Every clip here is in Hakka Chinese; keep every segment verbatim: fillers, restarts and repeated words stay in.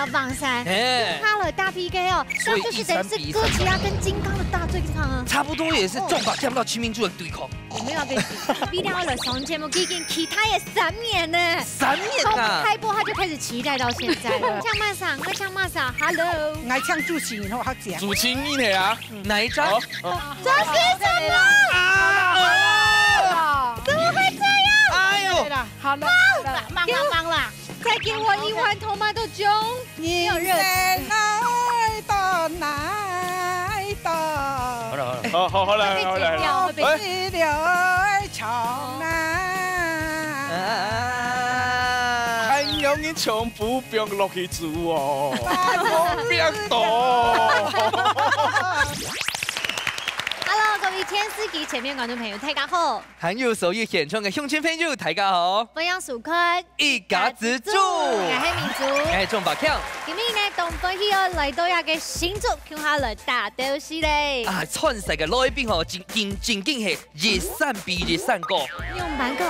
黃山，嘿。用下來打P K哦，所以那就是等於是哥吉拉跟金剛的大對抗啊。一山比一山高。差不多也是重甲健到七面豬的對抗。我沒有要跟你比，畢竟我來上節目已經期待了三年呢。三年啊。從開播他就開始期待到現在了。像Masa，我像Masa，Hello。我像主持人，我好講。主持人係啊。哪一張？好。主持人啊！啊！怎麼會這樣？哎呦！對了，好了，好了，忙了，忙了。再給我一碗tomato糭。沒有熱情。人生愛到哪到？好了，好了。好，好，好了，好了，好了。會被剪掉，會被剪掉。哎。為了愛唱哪？啊。還有你唱不放落去煮哦，不放倒。Hello，各位電視機前面觀眾朋友，大家好。還有所有現場的鄉親朋友，大家好。歡迎收看一家之煮。我係明珠。我係鍾百強。今日呢，當歡喜哦，來到這个新竹，共下來打鬥敘咧。啊，參賽个來賓哦，真，真，真經係一山比一山高。用蠻高。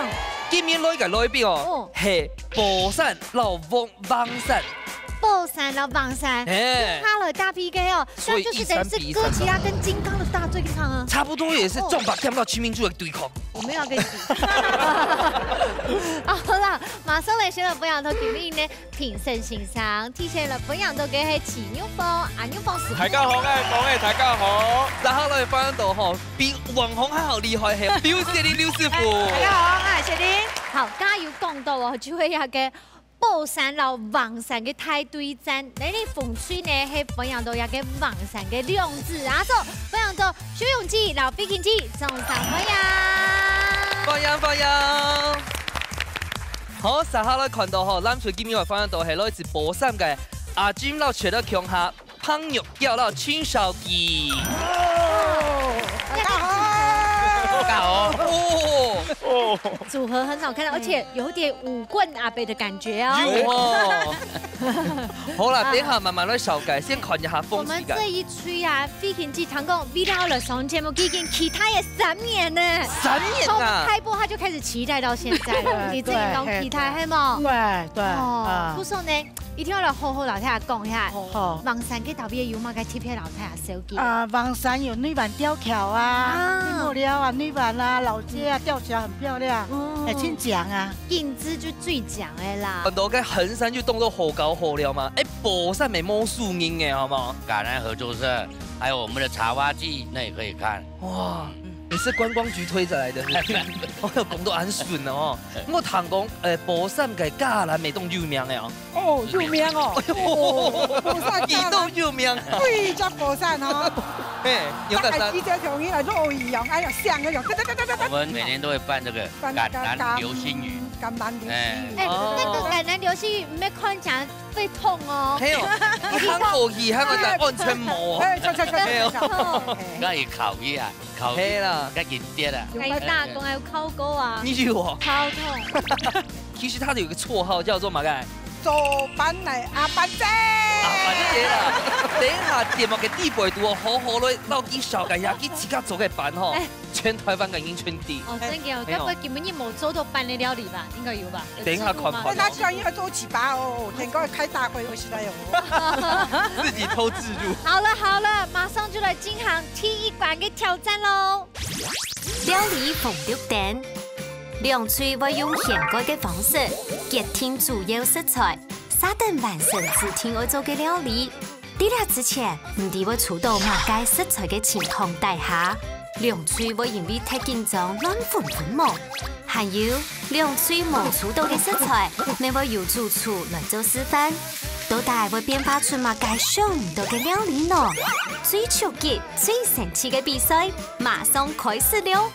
今日來个來賓哦，哦。係寶山摎黃，黃山。寶山摎黃山，嘿。共下來打P K哦，所以那就是等於是哥吉拉跟金剛的大對抗啊。一山比一山高。差不多也是重甲健到七面豬的對抗。我沒有要跟你比。好啦，馬上來先來分享到今日呢，評審先生，提前來分享到个係徐玉鳳，啊，玉鳳師傅。大家好，我係鳳仔，大家好。然後來分享到吼，比網紅還好厲害，係劉雪玲劉師傅。大家好，我係雪玲。好，剛剛有講到哦，就係那個 寶山摎黃山个大對戰，這个紅隊呢，係分享到這个黃山个兩子阿嫂，分享到徐永基摎費勤基，掌聲歡迎！歡迎，歡迎！好，接下來看到吼，藍隊今日會分享到係來自寶山个阿金摎徐樂強下 彭玉嬌摎秦紹基。哦，大家好。大家好。哦。哦。組合很好看，而且有點舞棍阿伯的感覺哦。有哦。好啦，好。等一下慢慢來紹介，先看一下風氣感。我們這一區啊，費勤基聽講，為了要來上節目，已經期待了三年呢。三年啊。從開播他就開始期待到現在了，對，你自己都期待，對，係無？對，對，哦，啊。不錯呢。 一定愛來好好摎大家講一下，好。黃山个特別有麼个特別摎大家紹介？啊，黃山有內灣吊橋啊，啊。天母寮啊，內灣啊，老街啊，吊橋很漂亮，哦。欸，真靚啊。景致就最靚个啦。很多个橫山就動到好高好了嘛，欸，寶山也無輸人个，好無？橄欖核就社，還有我們的茶花季，那也可以看。哇，嗯。你是觀光局推着來的，是不是？哦，講到恁順哦。我聽講，欸，寶山个橄欖也當有名个哦。 哦，有名哦。哎喲。哦，寶山，你都有名啊。對，叫寶山哦。嘿，有个山。大概幾隻像一個落雨一樣，哎呀，像那種，噠，噠，噠，噠，噠。我們每年都會辦這個橄欖，橄欖流星雨。橄欖流星雨。哎。哎，哦。那個橄欖流星雨，你們看起來會痛哦。嘿哦，你看過去，還會在安全帽哦。哎，對，對，對，對，對。嘿哦。哎。該也考一下。 考，嘿啦。該緊跌啊。該打工還有考過啊。你有哦？超痛。其實他有一個綽號叫做麼个？做粄个阿粄姐。阿粄姐啦。等一下節目个底背肚哦，好好來，摎佢紹介一下，佢自家做个粄吼，哎。全台灣个人全知。哦，真个哦，嘿哦。該不會根本就無做到粄个料理吧？應該有吧？等一下看看哦。那這樣應該做粄哦，等下開大會會失敗哦。自己偷置入。好了好了，馬上就來進行第一關个挑戰咯。 料理紅綠燈，兩隊會用現改个方式，決定主要食材，續等完成指定愛做个料理。在這之前，毋知會出到麼个食材个情況底下，兩隊會因為忒緊張亂紛紛無？還有，兩隊無出到个食材，乜會由主廚來做示範，到底會變化出麼个想毋到个料理呢？最刺激、最生趣个比賽， 馬上開始了。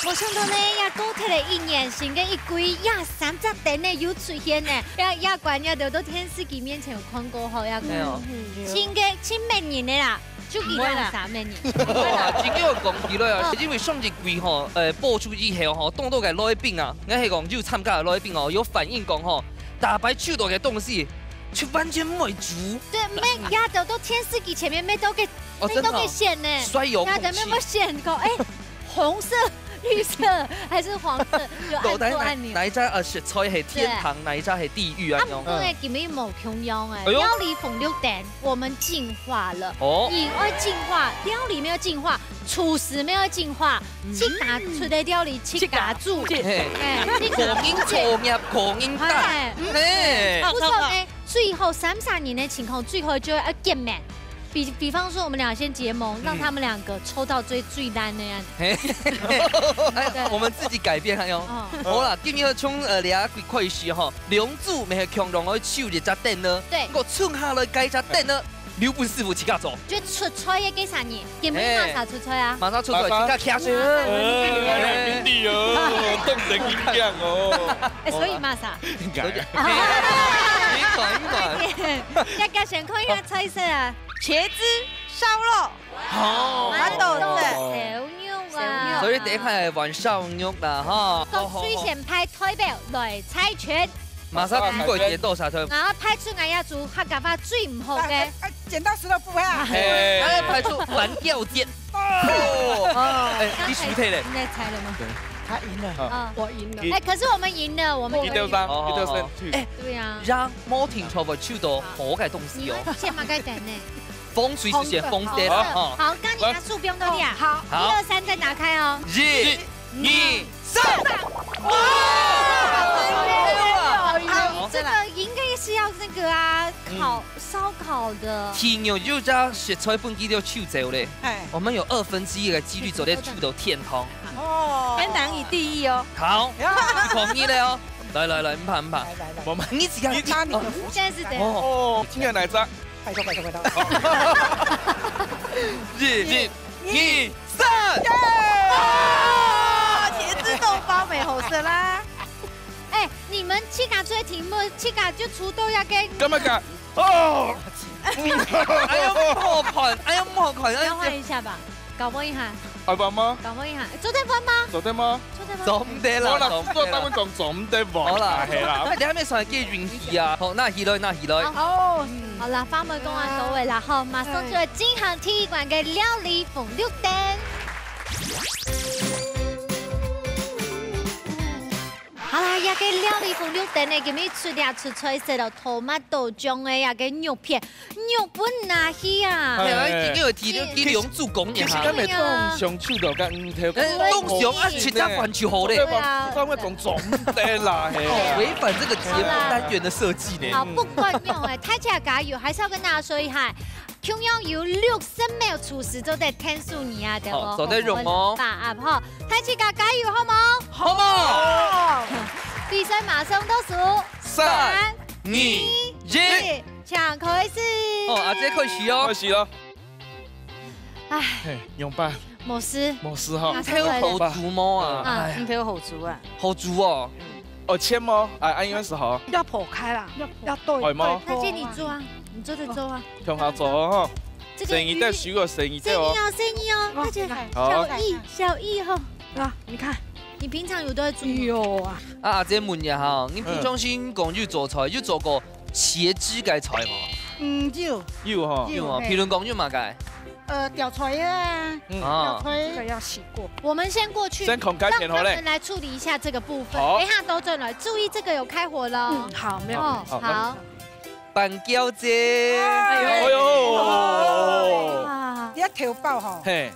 無想到呢，也過忒了一年，新个一季，也三隻燈呢又出現呢。也，也關也都到電視機面前有看過吼，也關。哎喲。嗯，有。新个，新美人的啦，就佢兩三美人。哇，真个有講起來啊，因為上一季吼，呃，播出以後吼，當多个來賓啊，𠊎係講有參加个來賓哦，有反映講吼，打牌手到个東西，就完全毋會煮。對，乜也都到電視機前面，乜都个 哦，真的哦。你都可以選呢。摔油空氣。那咱們要選个，哎，紅色，綠色還是黃色，就按錯按鈕。到底哪，哪一隻，呃，食材係天堂，對。哪一隻係地獄啊？啊，毋過呢，今日無共樣欸，哎喲。料理紅綠燈，我們進化了。哦。人愛進化，料理乜愛進化，廚師乜愛進化，嗯。自家出个料理，自家煮。自家煮。嘿。哎，自家煮。個人創業，個人擔。哎。嘿。毋過呢，最後三儕人个情況，最後就愛見面。 比，比方說我們倆先結盟，嗯。讓他們兩個抽到最，最爛那樣。嘿。對。我們自己改變，還有。哦。好啦，今日從，呃，這個開始吼，兩組乜係共同愛抽一隻燈呢。對。毋過剩下來該隻燈呢，留分師傅自家做。就出菜个該儕人，今日麼儕出菜啊？麼儕出菜，麼儕。自家徛先。哎，兄弟哦，當得人驚哦。哎，所以麼儕？應該。你講，你講。大家先看一下菜色啊。 茄子燒肉。哦。麻豆粉。燒肉啊。所以等一下來玩燒肉啦，哈。講最先派代表來猜拳。馬上五個節奏下車。啊，派出𠊎這組客家話最毋好个。哎，哎，剪刀石頭布啊。哎，哎，派出反吊肩。哦。哎，你輸忒咧。你在猜了嗎？對。他贏了，啊。我贏了。哎，可是我們贏了，我們有贏。一對三，哦。一對三。哎，對啊。讓Martin抽到好个東西哦。你們先拿開點呢。 風水之先，紅色。紅色。好，好。好，該你拿樹標到這啊。好。好。一二三，再拿開哦。一、二、三。哇！哎，這個應該是要那個啊，嗯。烤，燒烤的。豬肉有隻食材分佢兜抽走咧。哎。我們有二分之一个機率做得抽到天堂。哦。還難以定義哦。好，呀。你同意了哦。來，來，來，毋怕，毋怕。來，來，來。我們一起要，你拿你的福氣。現在是怎樣？哦。哦，今天哪一隻？ 拜託，拜託，拜託。一、二、三！耶！啊，茄子豆包乜好食啦。哎，你們自家出題目，自家就出到該个。幹嘛講？哦！哎喲，毋好看，哎喲，毋好看，哎喲。交換一下吧，交換一下。愛玩嗎？交換一下，做得玩嗎？做得嗎？ 做得嗎？做毋得啦，無啦，做毋得啦。做單位講做毋得無，好啦，係啦。哎，你還沒算幾運氣啊？好，拿起來，拿起來。哦，好啦，花妹講恁多話啦，吼，馬上就要進行第一關个料理紅綠燈。好啦，這个料理紅綠燈呢，今日出了出菜色了，tomato醬个這个肉片， 肉分拿去啊！哎，哎，哎。今日有提到，提供主攻一下。其實根本當想出到个，嗯，頭哎，當想啊，直接換就好咧。對吧？對啊。不然會講做毋得啦，嘿。哦，違反這個節目單元的設計呢。好，不管用哎，大家加油，還是要跟大家說一下，共樣有六十秒廚師做得添手你啊，對不？好，做得用哦。把握哈，大家加油，好無？好無？好。比賽馬上倒數，三、三、二、二、一。 請開始。哦，阿姐開始哦。開始咯。唉。嘿，仰般？無事。無事哈。馬上來了。你頭好煮無啊？啊，哎呀。你頭好煮啊？好煮哦。哦，切嗎？哎，哎，應該係好。要剖開啦，要，要對，對嗎？對剖啊。大姐，你做啊，你做得做啊。向下做哦，哈。這個生意在手哦，生意在哦。生意哦，生意哦，大姐，好。小義，小義哈。啊，你看。你平常有都會煮嗎？有啊。啊，阿姐問一下哈，你平常時講有做菜，有做過 茄汁个菜無？嗯，有。有吼。有啊，有，嘿。譬如講有麼个？呃，吊菜啊，嗯。啊。吊菜。這個要洗過。我們先過去，先看該片好咧。讓他們來處理一下這個部分。好。等一下倒轉來，注意這個有開火了哦。嗯，好，沒有問題。哦，好。好。板餃子。哎喲。哇。這頭包吼，嘿。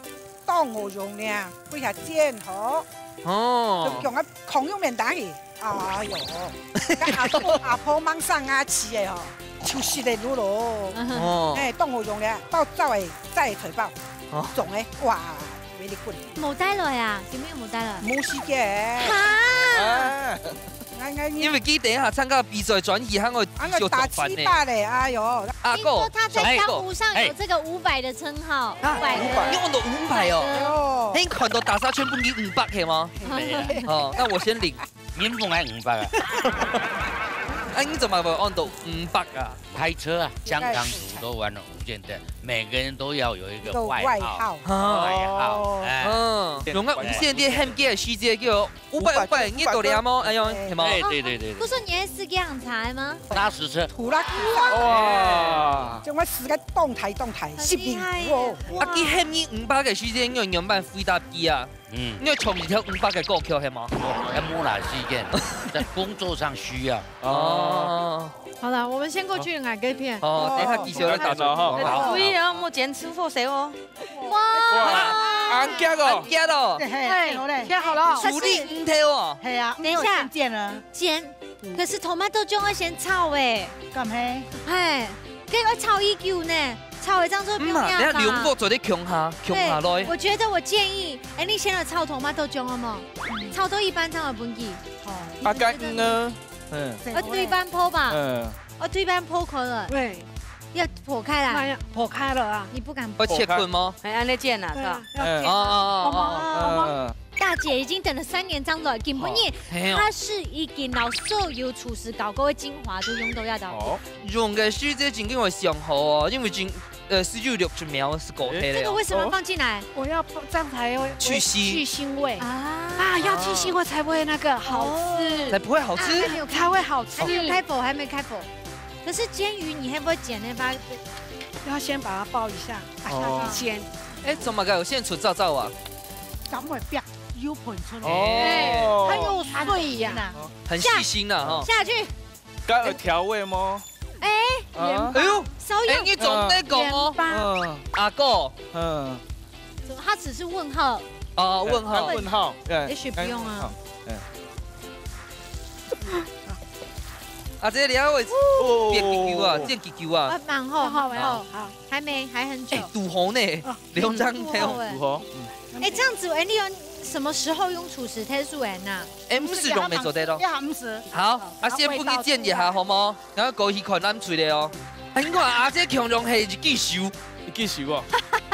當好用呢，分佢煎好。哦。就用啊，空用面打去。哎喲，該阿婆，阿婆吂生啊，飼个吼，就食得落咯。哦。哎，當好用呢，包燥个，齋个菜包，哦。粽个，哇，very good。無帶來啊？今日有無帶來？無時間。哈。啊。 𠊎，𠊎，因為佢等一下參加比賽轉去，還愛繼續做飯呢。啊，𠊎打七百咧，哎喲。阿哥，聽說他在江湖上有這個五百的稱號，哎，五百。五百。你用到五百哦？五百個。哎喲。你看到大家全部你五百係嗎？沒有。哦，那我先領。你毋愛五百啊？哎，你怎麼會用到五百啊？開車啊，香港、福州玩了五間店，每個人都要有一個外號。一個外號。外號，哦。哎。嗯，用个無線電喊佢个時節叫五百，五百，五百，你都了嗎？哎呦，哎。係嗎？哎，對，對，對，對。不是你還係這樣才嗎？那是車。土拉苦啊。哇。就我四个動態動態，很厲害耶。十零哦。哇。啊，佢喊你五百个時間，你有仰般回答佢啊？嗯。你有唱一條五百个歌曲，係嗎？哦，還無啦，時間，在工作上需要。哦。好了，我們先過去買這片。哦，等一下繼續來打招呼。哦。好。注意哦，目前吃貨誰哦。 哇。哇，恁遽哦。恁遽哦。嘿，嘿，好嘞。切好了。處理毋透哦。係啊，等一下。因為我先剪了。剪，嗯。可是tomato醬愛先炒欸。敢係？嘿，該愛炒已久呢，炒一張做毋係，不用料吧？等下兩個做得共下，共下來。對，我覺得我建議，哎，你先來炒tomato醬好無？嗯。炒到一半正來分佢。哦。啊，該魚呢？嗯。啊，對半泡吧。嗯。 哦，對半破開了。對。要破開啦。那要破開了啊。你不敢破。會切開嗎？哎，恁樣剪啊，對啊，是吧？要剪啊。嗯。哦，哦，哦，哦。好嗎？嗯。大姐已經等了三年這樣了，根本你，哦，係哦。佢係已經摎所有廚師教過个精華都用到這道。哦。用个時間真經愛想好哦，因為真，呃，四十六十秒係過忒了哦。這個為什麼放進來？我要放，這樣才會去腥。去腥味。啊。啊，要去腥味才不會那個好吃。哦。才不會好吃？啊，還沒有開。才會好吃。還沒有開火，還沒開火。 可是煎魚你會不會剪那把？要先把它爆一下，哦。下去煎。哎，做麼个有現在出燥燥啊？敢會煏，有噴出來。哦。哎，它有水呀。很細心啊，哈。下去。該有調味嗎？哎，啊。哎呦，少用。哎，你總得講哦。鹽巴。嗯。阿哥。嗯。怎麼，他只是問號。哦，問號。啊，問號，對。也許不用啊。問號，嗯。 啊，這裡還有，哦。變幾久啊，變幾久啊。啊，蠻好，蠻好，好，還沒，還很久。哎，堵好呢，哦。兩張條。堵好欸。堵好，嗯。哎，這樣子，哎，你有什麼時候用廚師特殊人呐？哎，毋使用，毋使。要毋使。好，啊，先分你煎一下，好無？ 然後過去看咱吹咧哦。啊，你看阿姐強強係一支手。一支手哦。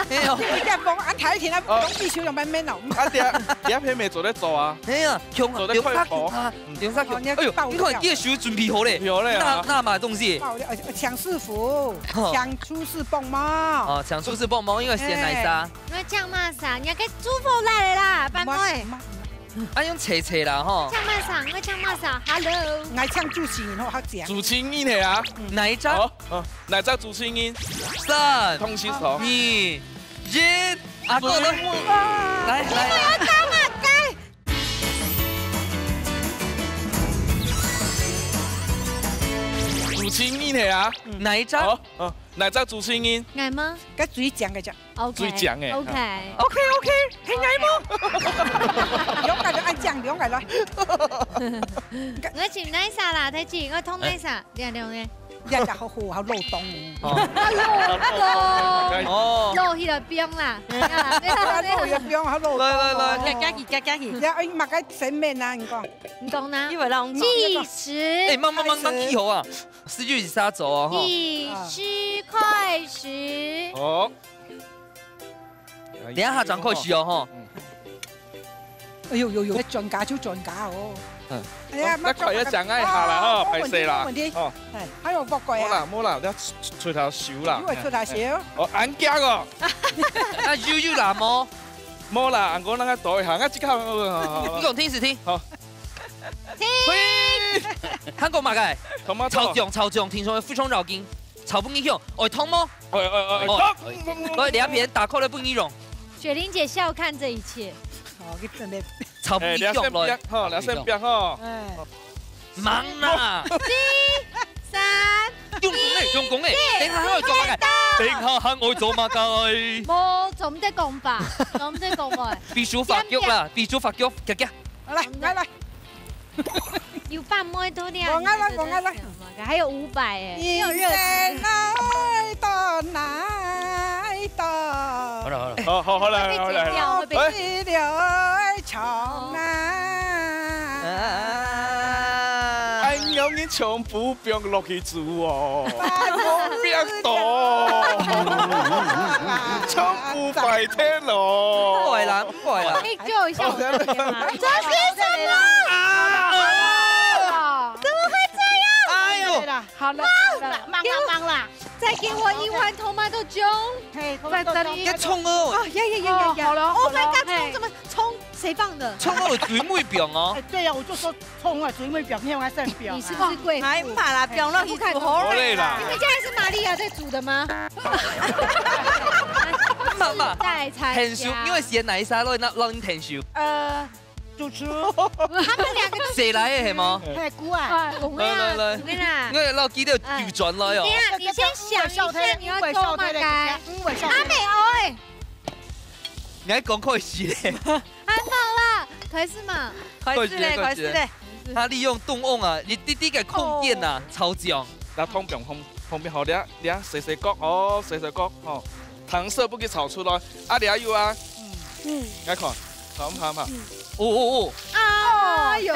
係哦。你敢講，啊，睇起來哦。用支手用慢慢哦。啊，等下，等下配美做得做啊。係啊，強做得快跑。強啊，嗯。強啊，強。哦，你要哎呦，你看，你的手準備好咧。準備好咧啊。那，那麼東西？哦，呃，搶師傅，哦。搶廚師幫忙。哦，搶廚師幫忙，因為先來殺。哎。你要搶麼殺？你要給師傅來了啦，班妹。媽，媽，媽。 啊，用切切啦，吼。搶麼殺？我搶麼殺？Hello。𠊎搶主持人好，好食。主持人係啊。哪一隻？哦，哦，哪隻主持人？三、同時同。二、一，阿哥來。來，來，來。我要打麼个？主持人係啊。哪一隻？哦，哦，哪隻主持人？𠊎嗎？該最靚个隻。 OK，最靚个。OK。OK，OK，係𠊎無？兩個都愛講，兩個來。我請哪儕啦，大姊，我同哪儕，哎。兩兩个。這隻好好，好漏洞哦。哦。哎呦，哦。漏去了冰啦。哎呀，不要啦，不要啦。漏去了冰，好漏洞哦。來，來，來。加，加去，加，加去。這愛麼个層面啊？你講。你講呢？一會讓我們講。計時。哎，慢慢，慢慢，開始。起火啊！四九一殺走哦，吼。計時開始。好。 等一下正開始哦，吼。嗯。哎呦呦呦，專家就專家哦。嗯。哎呀，哦，那快要講愛下了哈，哦，歹勢啦。沒問題，沒問題。哦。哎，還有不過啊。無啦，無啦，要出，出頭手啦。又會出頭手。哎，哦，恁遽哦。啊，有有啦，無。無啦，恁樣那個多一下，啊，這個好，好，好，好。你講聽是聽。好。聽。聽。韓國麼个？Tomato。炒醬，炒醬，聽說非常要緊。 炒分佢香，愛燙無？哎，哎，哎，哦，燙。來，兩片打開來分佢用。雪玲姐笑看這一切。哦，佢真的。炒分佢香，哎，你先來。煏，吼，你先煏，吼。哎。忙啦。四、三、用功欸，用功欸。一，等一下還愛做麼个？一，等一下還愛做麼个？無，做毋得講吧？做毋得講吧？比手畫腳啦，比手畫腳，遽遽。好，來，來，來。 有半妹都那樣，我愛來，我愛來。還有五百欸，沒有熱情。人生來到哪一道？好了，好了。好，好，好了，好了，好了。會被剪掉，會被剪掉。哎。為了愛唱啊。哎，你唱不放落去煮哦。放到。唱不白天咯。不會啦，不會啦。 救一下我的天啊！這是什麼？啊！怎麼會這樣？哎呦！對了，好了，好了。忙啦，忙啦。再給我一碗tomato醬。嘿，在這裡。要衝哦！哦，呀呀呀呀呀！哦，好了，Oh my god，好了，嘿。衝怎麼衝？谁放的？冲到了水妹表哦。哎，对呀，我就说冲啊，水妹表，你还算表。你是不是贵妇？还怕啦，表那你煮好了啦。你们家是玛利亚在煮的吗？妈妈，在参加。很熟，因为先哪一下，让让你很熟。呃，主厨，他们两个都谁来的，系吗？嘿，姑啊。哎，我们啊，来来来，我们啊。因为老记得举转来哦。等一下，你先想一下你要做嘛该。嗯，我笑天的，嗯，我笑天的。阿美哦，哎。你还讲开始嘞？ 还好啦，开始嘛。开始嘞，开始嘞。他利用中央啊，一滴滴个空间呐，哦。超强。那通常通通常好，你啊你啊，細細角哦，細細角哦，糖色不给炒出来，啊，你啊有啊，嗯，来看，好不好？好不好？哦哦哦，哎呦，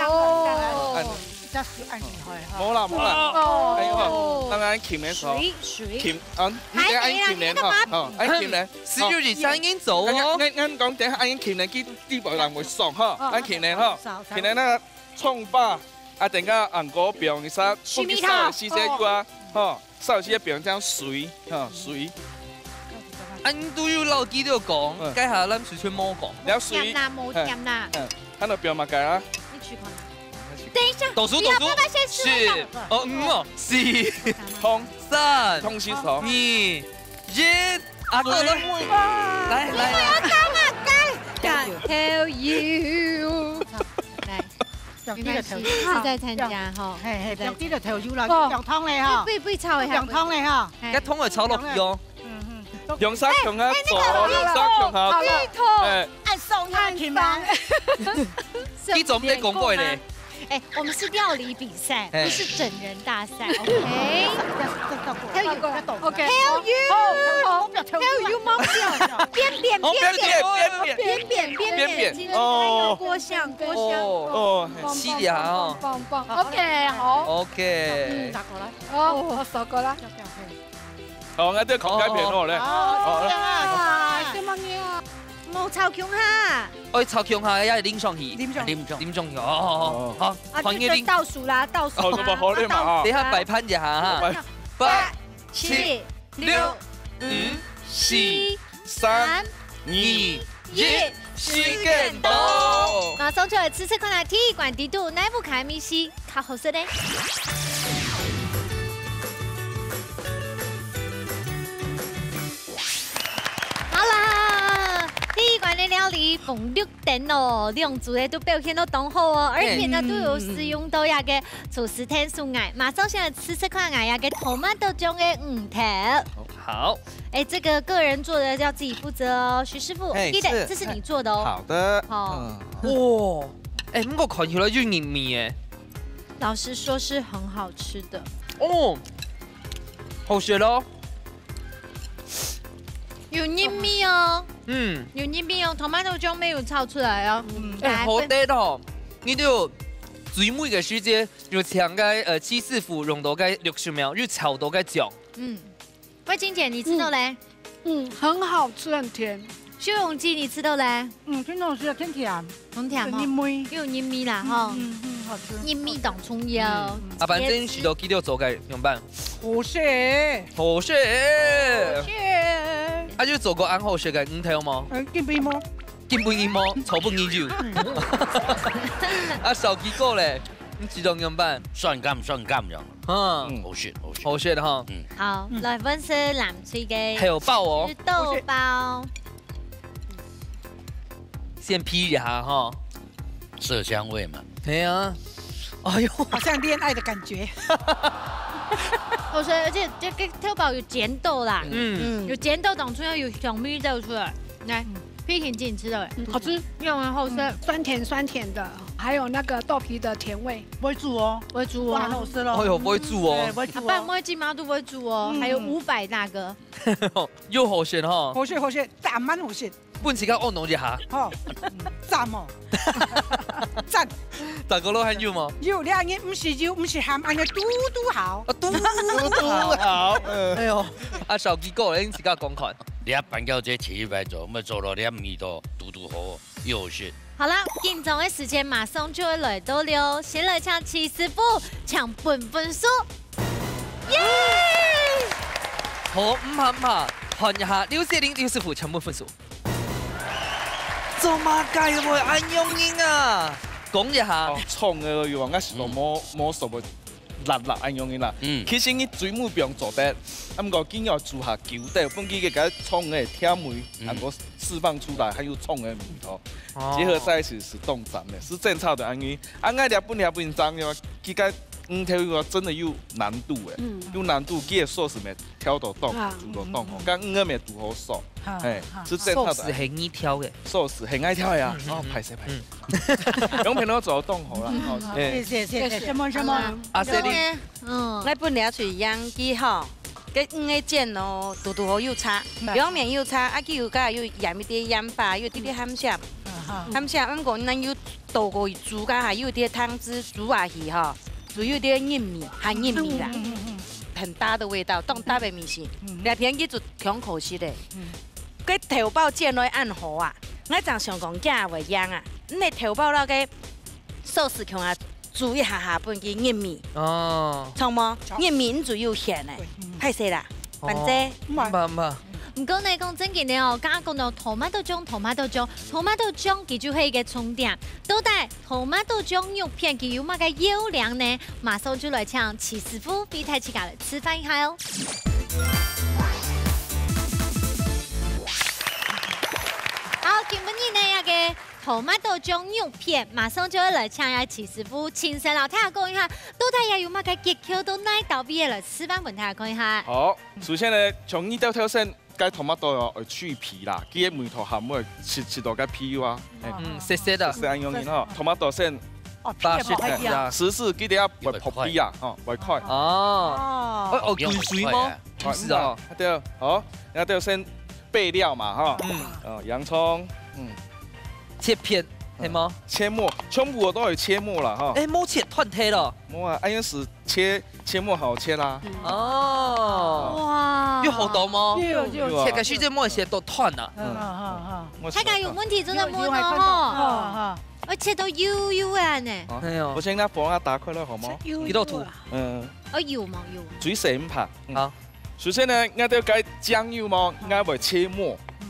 按，这是按厉害哈。无啦无啦，哦，哎呦，当然请的时候，水水，请啊，你等下按请的哈，好，按请的。 十六日三人组哦。俺俺讲，等下俺今日去地保人会送哈，哦，俺今日哈，好，好，今日那个葱花啊，等下俺个表一下，洗米汤，不给烧洗些有啊，哦。哈，烧洗些表这样水哈，水。俺都有老记得讲，嗯。该下咱水全无讲。了水，甜啦，无甜啦。嗯，嗯，他的表嘛改啊。你去看。等一下，倒数倒数，不要，不要，先吃。是，哦，嗯哦，四，通，三，通是通。二， 一，阿哥来，来来，我要干嘛？干，干豆油。来，没关系，是在参加哈。嘿嘿，是在参加。放点个豆油啦，哦。放汤嘞哈。不不不炒一下，放汤嘞哈。哎。该汤会炒落去哦。嗯嗯。用啥用啊？哎，哎，那个做，用啥用啊？芋头。哎。 按送下去吗？你怎么没讲过嘞？哎，我们是料理比赛，哎。不是整人大赛，OK？还有，OK。还有，还有，毛表，边边，哦，边边，边边，边边，边边，边边，边边，今天哦。郭相，郭相，哦，哦，棒，棒，七点啊，哦。棒，棒，棒，OK，好。OK。嗯，拿过来。哦，我手过来。好，那这口干片哦，来。哦，好，来。啊，什么呀？ 哦，超强哈。哦，超强哈，要淋上去。淋上去。淋上去，哦，哦，哦，好，啊，换你淋。就倒数啦，倒数啦。哦，这么好嘞嘛，啊。等一下摆盘一下哈。好，摆。八、七、六、五、四、三、二、一，时间到。马上就来试试看啊，第一关底肚，哪一部卡米西？ 较好食呢？好啦，第一关个料理紅綠燈哦，兩組个都表現到當好哦，而且呢，嘿。都有使用到那個廚師天素愛，馬上先來試試看𠊎那個tomato醬个魚頭。好。哎，這個個人做的要自己負責哦，徐師傅，嘿，記得，是。這是你做的哦。好的。好。嗯。哇，哎，不過看起來有人味哎。 老實說是很好吃的。哦，好食咯。有人味哦。嗯。有人味哦，tomato醬味有炒出來哦。嗯。哎，來，好得哦。你就最尾个時間，有請个，呃，七師傅用到个六十秒，又炒到个醬。嗯。 慧清姐，你吃到嘞？嗯，嗯，很好吃，很甜。秀容姐，你吃到嘞？嗯，挺好吃的，挺甜。很甜哦。很入味。又有人味啦，嗯，吼。嗯，嗯，好吃。人味當重要。嗯，嗯。啊，反正食到佢都做个，仰般？好食。好食。好食。啊，有做過恁好食个魚頭無？嗯，今晡無。今晡日無，昨晡日有。嗯。啊，紹基哥嘞，你食到仰般？酸甘酸甘樣。 嗯。嗯，好食，好食。好食哈。嗯。好，嗯。來，分食藍隊个。還有包哦。綠豆包。先P一下哈。色香味嘛。對啊。哎呦。好像戀愛的感覺。好食，而且這個豆包有鹹度啦。嗯。嗯。有鹹度，當中要有香味走出來。來，嗯。P一姐，你吃到了。嗯，好吃。用啊，好食。嗯，酸甜酸甜的，還有那個豆皮的甜味。會煮哦。會煮哦。哇，好食咯。哎呦，會煮哦。哎，會煮哦。阿爸，我今嘛都會煮哦，嗯。還有五百那個。又好食哈。好食，好食，讚滿好食。分自家按捺一下。好，讚哦。讚。大哥，你還有嗎？有，你看，你毋係油，毋係鹹，恁樣嘟嘟好。啊，嘟嘟好。嘟嘟好，嗯。哎呦，啊，紹基哥，你自家講看。 你啊，辦到這第一擺做，毋做咯，你啊，味道堵堵好，又好食。好了，緊張个時間馬上就會來到了，先來請徐師傅搶分分數。耶！好，毋怕毋怕，換一下劉雪玲劉師傅搶分分數。做麼个會恁樣人啊？講一下。哦，創个有啊，𠊎係無，無所謂辣辣恁樣人啦。嗯。其實你水母毋用做得，啊，毋過今日煮下久个，分佢个該創个甜味，嗯。能夠釋放出來，還有創个味道，哦。結合在一起係當讚个，係正常个恁樣。啊，𠊎這本這文章个，佢个魚頭个真个有難度个，嗯。有難度，佢个sauce乜調到當，啊，煮到當好，嗯，嗯。跟魚个乜煮好熟，哈，嘿，哈。係正常个。Sauce係你調个。Sauce係𠊎調个啊，嗯，嗯，哦，嗯。歹勢，歹勢。嗯。 用朋友做當好啦，嗯，哦，好，謝謝，謝謝，承蒙，承蒙。阿雪你，嗯。𠊎本來就養雞吼，該魚个煎哦，堵堵好有差，嗯。表面有差，啊，佢有加有鹽一滴鹽巴，有一滴滴鹹鹹，嗯，好。鹹鹹，毋過咱有倒過去煮，加下有一滴湯汁煮下去吼，就有一滴韌味，還韌味啦。嗯，嗯，嗯，嗯。很搭的味道，當搭个味緒。嗯。兩片佢就挺可惜个。嗯。該豆包煎落去恁好啊，𠊎正想講，今日會贏啊，你个豆包摎該 sauce共下煮一下下，分佢入味。哦。著無？入味你就有芡个，對。歹勢啦，哦。反正。毋係，毋係。毋過呢，講正經个哦，剛剛講到tomato醬，tomato醬，tomato醬佢就係一個重點。到底tomato醬肉片佢有麼个要領呢？馬上就來請徐師傅陪大自家來示範一下哦。好，今晡日呢，這個 tomato醬肉片，馬上就愛來請這徐師傅親身摎大家講一下，到底也有麼个技巧，到哪兜位仔來示範分大家看一下。好，首先呢，像你兜頭先，該tomato哦，愛去皮啦，佢个味道還會食，食到該皮啊。嗯，細細个。係恁樣个吼，tomato先，哦，皮也剝開掉。時時記得愛會剝皮啊，吼，會開。哦。哦。哦，滾水嗎？毋係哦。對，好，那就先備料嘛，哈。嗯。哦，洋蔥，嗯。 切片，係無？切末，全部都愛切末啦，哈。欸，無切斷忒咯。無啊，恁樣係切，切末好切啦。哦。哇。有好多嗎？有，有，有。切開時節莫切到斷啊。嗯，好，好，好。大家有問題做得問哦，吼。好，好。愛切到幼幼个呢。好，哎喲。我先拿火啊打開來，好嗎？幼幼啊。幾多度？嗯。哦，有嘛，有。水水毋怕。嗯。好。首先呢，𠊎兜該醬油嘛，𠊎會切末。嗯。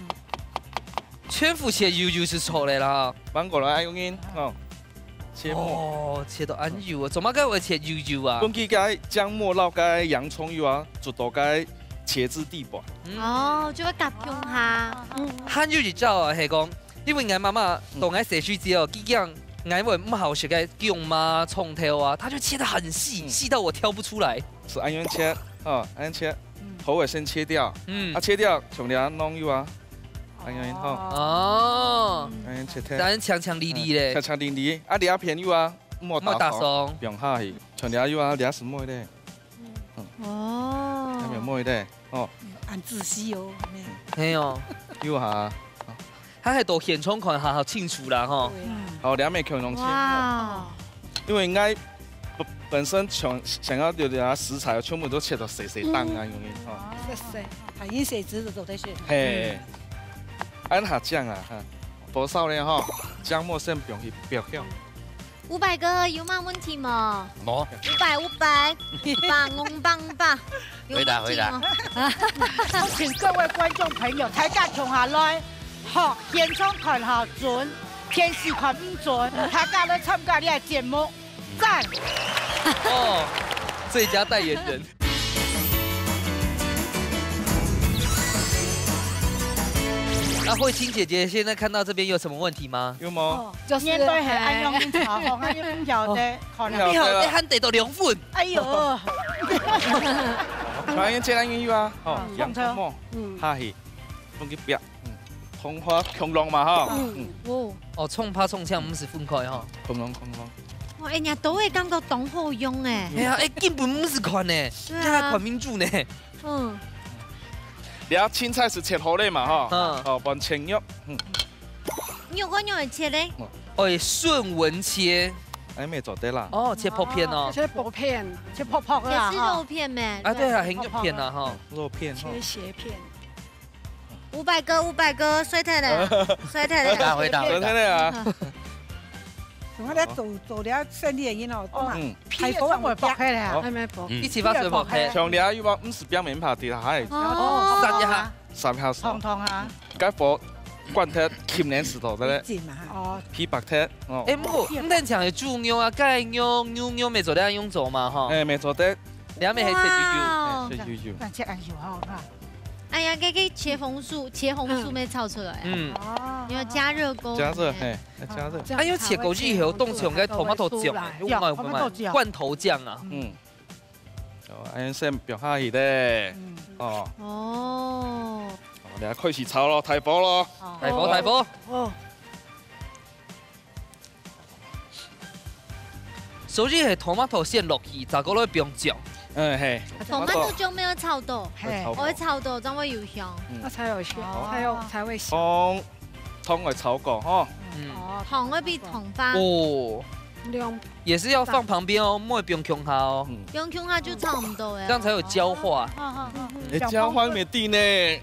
全部切幼幼就著了啦。反過來，用緊，哦，切末。哦，切到恁幼啊，做麼个會切幼幼啊？分佢該薑末摎該洋蔥油啊，做到該茄汁底背。嗯。哦，就會合共下。嗯。還有一招啊，係講，因為𠊎媽媽當𠊎細時節哦，佢講𠊎會毋好食該薑嘛、蔥頭啊，她就切得很細，嗯。細到我挑不出來。係恁樣切，哦，恁樣切，嗯。頭尾先切掉，嗯。啊，切掉，像這樣弄幼啊。 恁樣吼。哦。恁樣切忒。當然強強力力咧。嗯，強強力力。啊，這片有啊，莫打爽，莫打爽。放下去。像這有啊，這係妹咧。嗯。哦。這片妹咧，哦。嗯，恁仔細哦，呢。係哦。有哈。佢係到現場看下，好清楚啦，吼。對啊。嗯。好，這片共樣切。哇。因為𠊎本，本身想，想要有點食材，全部都切到細細檔啊，嗯。因為，吼。細細。 還有細隻都做得食。嘿。嗯。恁下醬啊，哈，火燒咧吼，薑末先放去爆香。伍佰哥，有麼問題無？無。伍佰，伍佰，五百，五百，五百。有問題無？回答，回答。請各位觀眾朋友，大家共下來，吼，現場看下準，電視看毋準，大家來參加這個節目。 讚！哦，最佳代言人。那慧清姐姐現在看到這邊有什麼問題嗎？有無？哦，就是面對係恁樣个炒，吼，恁樣毋曉得，哦，可能。毋曉得，毋曉得，還得到兩分。哎喲。可能切恁樣幼啊，吼，嗯，洋蔥末，嗯。下去，放去煏。 嗯，蔥花共樣嘛，吼。嗯。嗯。哦。哦，蔥花蔥薑毋使分開吼。共樣，共樣。哇，哎呀，都會感覺當好用哎。哎呀，哎，根本毋使看呢，對啊。你還看民主呢。嗯。你看青菜係切好了嘛，吼。嗯。哦，放切肉，嗯。肉个肉會切嘞？哦。哦，順紋切。哎，沒做得啦。哦，切薄片哦。切薄片，切薄薄啦，切絲肉片咩？哈。啊，對啊，切薄薄。很肉片啊，哈。肉片，哈。切斜片。 伍佰哥，伍佰哥，衰退了，衰退了。回答，回答，回答。衰退了啊。我咧做，做了生理个人哦，都嘛，嗯。皮全部剝開了啊。好。還沒剝。嗯。一起把水剝開。像你啊，又把毋使表面皮的，還哦。煠一下。煠一下手。燙燙啊。該火罐頭，浸等時到，對不對？浸嘛，哈。哦。皮薄忒，哦。哎，毋過，毋單淨係豬肉啊，雞肉、牛肉乜做得用做嘛，吼。哎，乜做得。兩面係切哇。哎，切幼幼。那切恁幼好哈。哎呀，這個茄紅素，茄紅素乜炒出來啊。嗯。哦。你要加熱鍋。加熱，嘿，要加熱。這樣哎，因為切過以後，才會有當像該tomato醬，有沒有？有，tomato醬。罐頭醬啊。嗯。 哦，恁樣先放下去咧。嗯。哦。哦。好，你開始炒咯，大火咯。好。大火，大火。哦。所以係tomato先落去，再過來放醬。嗯，嘿。Tomato醬乜愛炒到，嘿。愛炒到。愛炒到，正會有香。嗯。那才有香，哦。才有，才會香。湯，湯愛炒過吼。嗯。哦，湯愛比湯花。哦。兩 也是要放旁邊哦，莫放共下哦。嗯。放共下就差不多了。這樣才有焦化。好，好，好。哎，焦化沒地呢。哎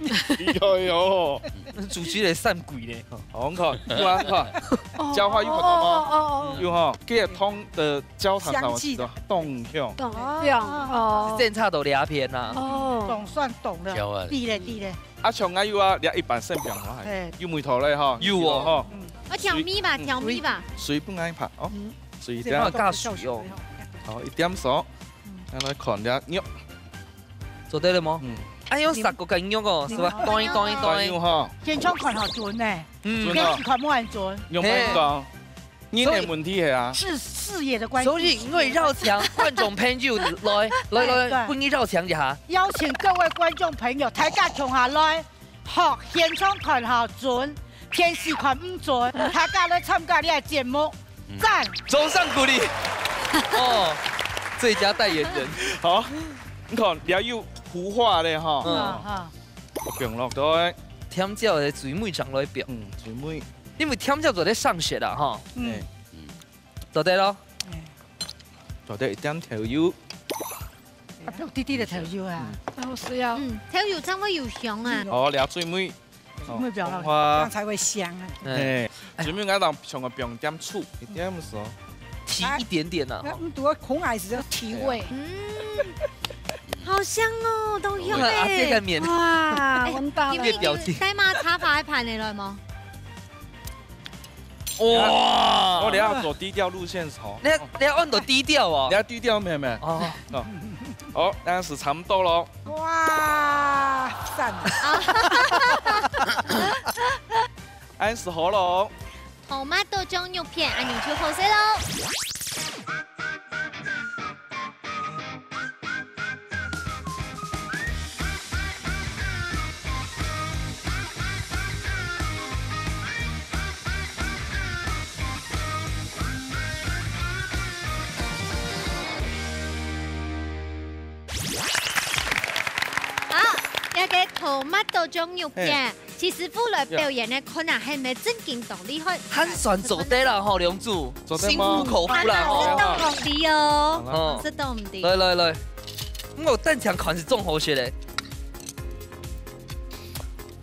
呦呦。主持人散鬼呢。好，你看，有啊，你看，焦化有看到嗎？哦，哦，哦。有哈，這个湯的焦糖香氣的。當香。當香，哦。正差到這片啊。哦。總算懂了。焦啊。對咧，對咧。 啊，像𠊎有啊，你一般先放落去，嘿。有味道咧吼，有哦。有吼。嗯。啊，調味吧，水，調味吧。水分𠊎拍哦，嗯。水一點。這个加水哦。好，一點水。嗯。來看一下肉。做得了嗎？嗯。哎喲，殺過个肉哦，是吧？你，你，當一當一當一。當一哈。現場看好準呢。嗯。準哦。天氣看無恁準。用白講。嘿。 你的問題係啊。視，視野的關係。所以，我邀請觀眾朋友來，來，來，哎，對。分你邀請一下。邀請各位觀眾朋友，大家共下來，好，現場看好準，電視看毋準，大家來參加這个節目，嗯。讚。掌聲鼓勵。哦，最佳代言人。好，你看，這有糊化咧哈。嗯。啊，哈。放落去。甜椒个最尾上來放。嗯，最尾。 因為甜椒做得上色啦，吼。嗯。哎。做得咯。哎。做得一點豆油。啊，放滴滴个豆油啊。嗯。哦，是要。嗯，豆油正會有香啊。哦，了最尾。最尾放落去，哦，這樣才會香啊。嗯。哎，哎。最尾𠊎當像个放點醋，一點水。提一點點啊。來，嗯，拄好孔矮子就提味。哎呀。嗯，好香哦，都有哎。你看啊，這个面。哇，哎，完蛋了。你們，你們帶麼个茶法个盤來無？ 哇！我等下走低調路線哦。你要，你要按到低調哦。你要低調，妹妹。哦。哦。好，恁樣就差不多咯。哇，讚。恁樣就好咯。Tomato醬肉片，恁樣就好勢咯。 好，這个tomato醬肉片，嘿。 徐師傅來表演个，看啊，係毋係正經當厲害？還算做得啦吼，兩組，做得嗎？心服口服啦吼。還算當好食哦。哦。還算當好食。來，來，來。毋過單淨看係當好食个。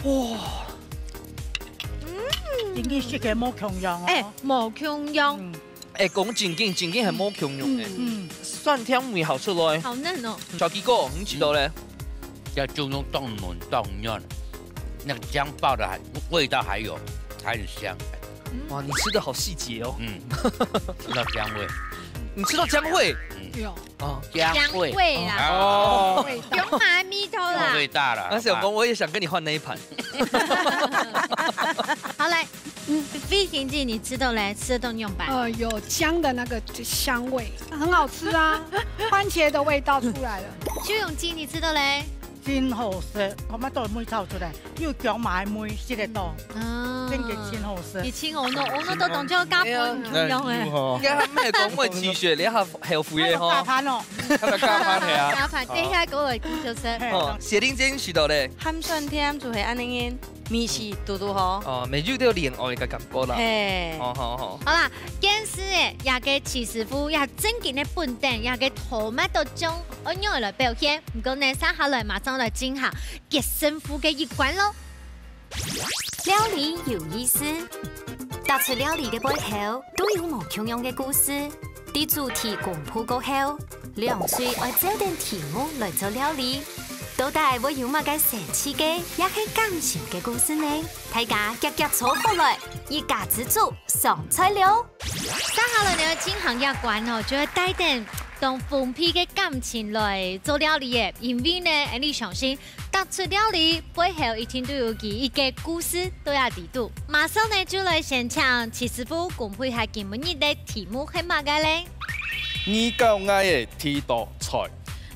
哇。嗯。今日食个無共樣哦。哎，無共樣。嗯。 哎，講正經，正經係無共樣个。嗯。嗯。酸甜味好出來。好嫩哦。小雞哥，你試到咧？這豬肉當嫩當軟，那個薑爆的還，味道還有，還很香。嗯。哇，你吃得好細節哦。嗯，吃到薑味。你吃到薑味？嗯。有。哦。薑味。薑味啦。哦。味道。薑還味道啦。最大了。但是有功，我也想跟你換那一盤。好，來， 嗯，飛行機，你吃到咧？吃得到樣般？呃，有薑的那個香味，很好吃啊，番茄的味道出來了。邱永基，你吃到咧？真好食，看得到味道出來，又薑麻味，食得到，嗯。真个真好食。你請我弄，我弄到當像加分一樣欸。哎，如何？應該還沒有講過幾歲，你還後悔咧吼？還有加飯哦。還有加飯係啊。加飯，等一下給我就食。嘿。哦，雪玲姐，你食到咧？鹹酸甜就係恁樣。 味緒堵堵好。哦，乜有兜戀愛个感覺啦。嘿。好，好，好。好啦，今時欸，這个徐師傅也正經个本等，這个tomato醬愛仰般來表現。毋過呢，接下來馬上來進行決勝負个一關咯。料理有意思，逐出料理个背後，都有無共樣个故事。在主題公布過後，兩隊愛照等題目來做料理。到底會有麼个神奇个，也係感情个故事呢？大家遽遽坐好來，一家之煮上菜了。接下來呢，進行這關哦，就會帶等當豐沛个感情來做料理耶。因為呢，𠊎相信，逐出料理背後一定都有佢一個故事，都在裡肚。馬上呢，就來先請徐師傅公布下今晡日个題目係麼个咧？你教𠊎个第一道菜。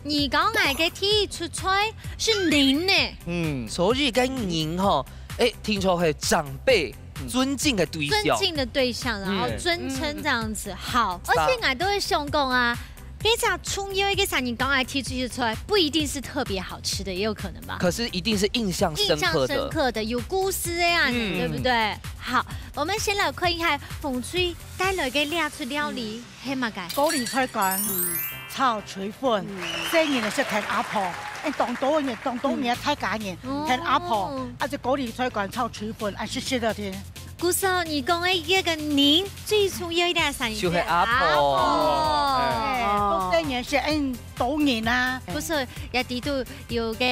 你講𠊎个第一出菜係您呢？嗯，所以个您吼，誒，聽說係長輩尊敬个對象。尊敬的對象，然後尊稱這樣子。嗯。好，而且𠊎都會想講啊，這隻重要一個啥人講𠊎第一出菜，不一定是特別好吃的，也有可能吧。可是一定是印象深刻的。印象深刻的，有故事的啊，嗯。對不對？好，我們先來看一下紅隊帶來个這出料理。 係麼个？高麗菜乾，嗯。炒炊粉，嗯。細人仔食甜阿婆，誒，當多人，當多人大家人，嗯。甜阿婆，哦。啊，這高麗菜乾炒炊粉，啊，食食了天。故所，你講个這個您最重要一點个產業就係阿婆。阿婆。哎，哦。當多人食，誒，多人啊。故所，也知道有个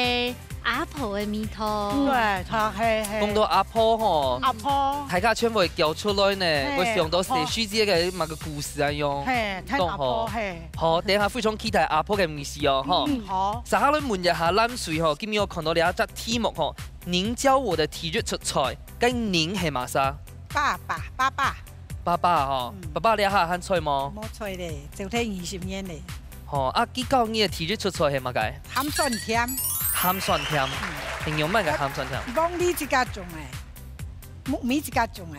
阿婆个味道。嗯。對，佢係，係。講到阿婆吼，阿婆。大家全部會叫出來呢，係，會想到細時節个麼个故事恁樣。阿婆。係，聽阿婆，講吼。係。好，等一下非常期待阿婆个味緒哦，吼。嗯，好。接下來問一下藍隊吼，今日有看到這隻題目吼，您教我的第一出菜，該您係麼儕？爸爸，爸爸。爸爸吼，嗯。爸爸這下還在無？無在咧，走忒二十年咧。 吼，啊，佢教你个第一出菜係麼个？鹹酸甜。鹹酸甜。嗯。形容麼个鹹酸甜？黃梨自家種个，木米自家種个，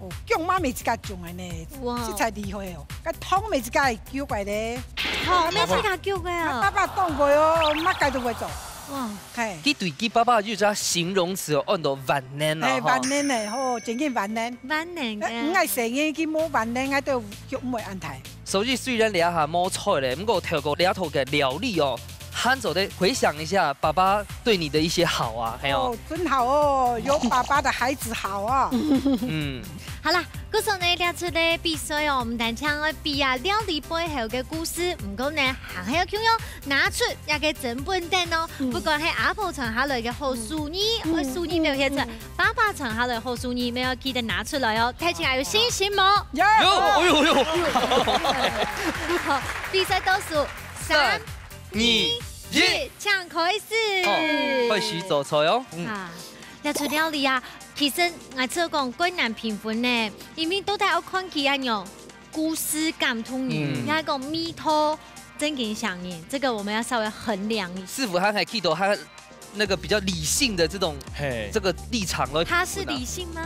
哦，薑嫲乜自家種个呢，哇。實在厲害哦。該糖乜自家會攪个咧。糖乜自家攪个啊？啊，爸爸當會哦，麼个都會做。哇。係。佢對佢爸爸有隻形容詞哦，安到萬能啊，嘿，吼。萬能个，吼，真正萬能。萬能个。哎，𠊎細人佢無萬能，𠊎都叫毋會恁大。 所以雖然這下無在咧，毋過透過這道个料理哦，還做得回想一下爸爸對你的一些好啊，係哦。哦，真好哦，有爸爸的孩子好啊。嗯。好啦，故所呢，這出个比賽哦，毋單淨愛比啊料理背後个故事，毋過呢，還係愛共樣拿出這個整本等哦，嗯。不管係阿婆傳下來个好手藝，嗯。好手藝表現出來，嗯。 爸爸傳下來好手藝，乜愛記得拿出來哦。大家有信心無？有！有，哎喲，哎喲。好，比賽倒數，三、三、二、二、一，一。請開始。哦，開始做菜哦。嗯。啊，這出料理啊，其實𠊎只有講較難評分呢，因為到底愛看佢恁樣，故事感動人，嗯。也講味道，真經想人，這個我們要稍微衡量一下。師傅還，還記得還 那個比較理性的這種，嘿。這個立場來評分啊。他是理性嗎？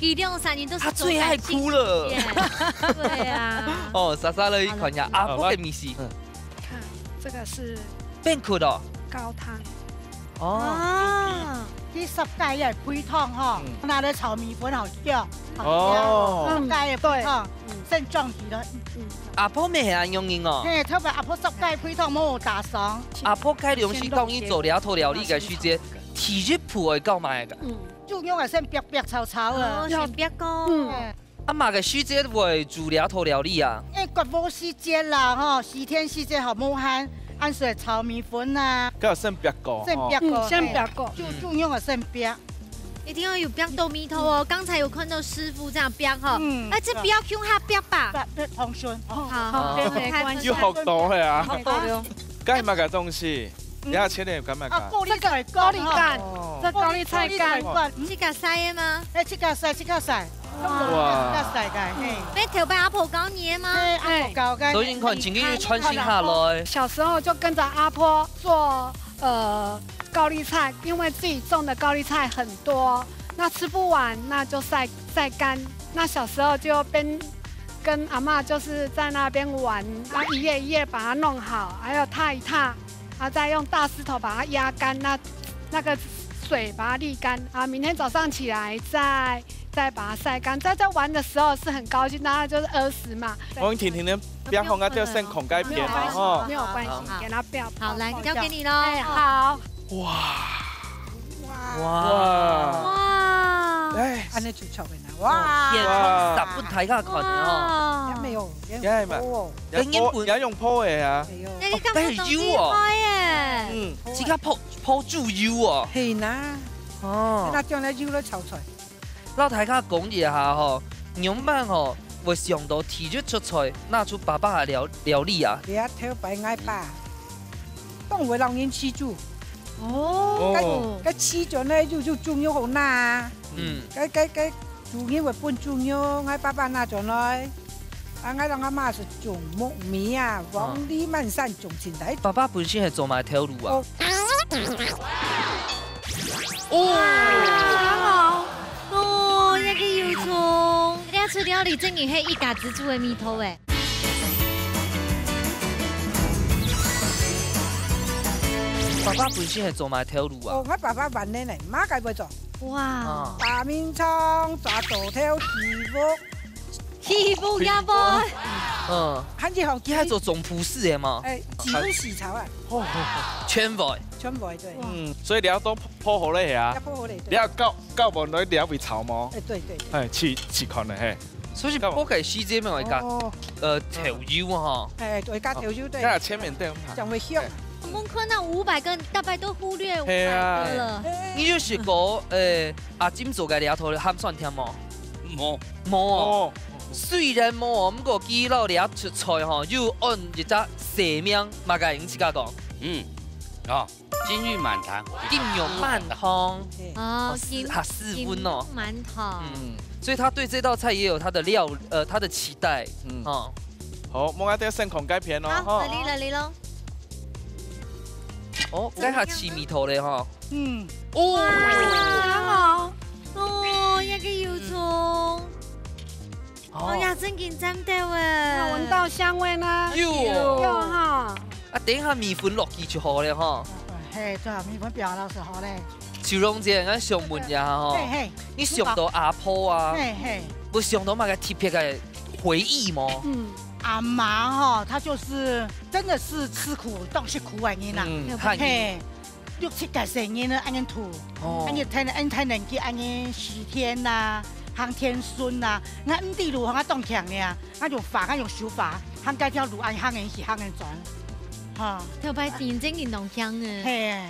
佢兩儕人都是他最愛哭了。走感性世界。對啊。哦，莎莎來看一下，好了。阿婆个味緒。嗯。看，這個是冰窟哦。高湯。哦。啊。佢十戒个配湯吼，嗯。拿來炒米粉好香。哦。十戒个配湯。嗯。 先裝起來。嗯。阿婆乜係恁樣个哦。嘿，特別阿婆十戒配湯無打爽。阿婆該量時當你做這道料理个時節，第一步會搞麼个？嗯。煮肉啊，先煏煏炒炒啊。哦，先煏過。嗯。嘿。啊，麼个時節會煮這道料理啊？因為割禾時節啦，吼，西田時節好無閒，恁所以炒米粉啊。該有先煏過，吼。先煏過，嗯，先煏過。嘿。煮，煮肉啊，先煏。 一定要有煏到味道哦。剛才有看到師傅這樣煏哈，嗯，哎，這不要用它煏吧？煏，煏，通順。好，好，好，好，沒關係。又學到了啊。好，好。該麼个東西？嗯。你要切點幹嘛？啊，高麗菜乾。這高麗乾，哦。這高麗菜乾。高麗菜乾。自家曬的嗎？哎，自家曬，自家曬。哇。自家曬个，嘿。嗯。那頭擺阿婆教你的嗎？哎，阿婆教个。所以你看，今天又傳承下來。小時候就跟著阿婆做，呃， 高麗菜，因為自己種的高麗菜很多，那吃不完，那就曬，曬乾。那小時候就邊跟阿嬤就是在那邊玩，啊，一葉一葉把它弄好，還有踏一踏，啊，再用大石頭把它壓乾，那，那個水把它瀝乾，啊，明天早上起來再，再把它曬乾。在這玩的時候是很高興，當然就是餓死嘛。我們甜甜的煏好，啊，就先空該片了吼。沒有關係，沒有關係，好，好。給它煏。好，來，交給你囉。哎，好。 哇。哇。哇。哎。恁樣就出來了，哇。現場十分大家看的哦。哇。也沒有，也有也係嘛，哦。也用烰，也用烰的啊。哎喲。那個感覺當厲害耶。哦，但是油哦。嗯。自家泡，泡豬油哦。係啦，哦。該將來油來炒菜。摎大家講一下吼，仰般吼，會想到第一出菜，拿出爸爸个料，料理啊？這頭擺𠊎爸，當會摎人飼豬。哦。該，該飼豬呢，就，就豬肉好拿啊。嗯。該，該，該 主人會分豬肉，𠊎爸爸拿轉來。啊，𠊎摎𠊎媽係種木米啊，黃梨、滿山種青菜。爸爸本身係做麼个頭路啊？哦。哦。哇，哦，這个油蔥，這出料理真个係一家之煮个味道誒。爸爸本身係做麼个頭路啊？哦，𠊎爸爸萬年呢，麼个會做。 哇。啊。打眠床、抓刀頭、起屋。起屋也會。嗯。還有吼，佢還做總鋪師个嘛？哎，起屋起草啊。哦，全會。全會，對。嗯，所以你愛都泡好了啊？要泡好了，對。你愛搞，搞完來你愛會炒嗎？哎，對，對，對。哎，試，試看咧，嘿。所以不可以吸這邊一個，哦。呃，豆油哈。哎，對，加豆油，對。加千面豆嘛。這樣會香。哎。 我們看到五百個，大概都忽略五百個了。係啊。你有食過，呃，阿金做个這道鹹酸甜無？無。無哦。哦。雖然無哦，毋過佢摎這出菜吼，有安一隻細名，麼个？你自家講。嗯，哦，金玉滿堂。金玉滿堂。哦，哦，斯，金，哈，斯文哦。金玉滿堂。嗯，所以他對這道菜也有他的料，呃，他的期待。嗯。哦。好，莫愛得先看該片哦，好，吼。來哩，來哩咯。 哦，該下試味道咧吼。嗯。哦。哇，好。哦，這个油蔥。哦。哦呀，真緊讚到誒。有聞到香味呢？有。有哈。啊，等一下米粉落去就好了哈。嘿，對，米粉表老師好嘞。秋蓉姐，𠊎想問一下吼，嘿，嘿。你想到阿婆啊，嘿，嘿。有想到麼个特別个回憶無？嗯，阿媽吼，她就是 真的是吃苦，當食苦个人啊。嗯，嘿。六七个細人仔恁樣渡，哦。恁樣帶，恁樣帶等佢恁樣西天啊，行天順啊，𠊎毋知路行啊當強呢，𠊎用法，𠊎用手法，行該條路恁行人去，行人轉，哈。頭擺認真運動強呢。嘿。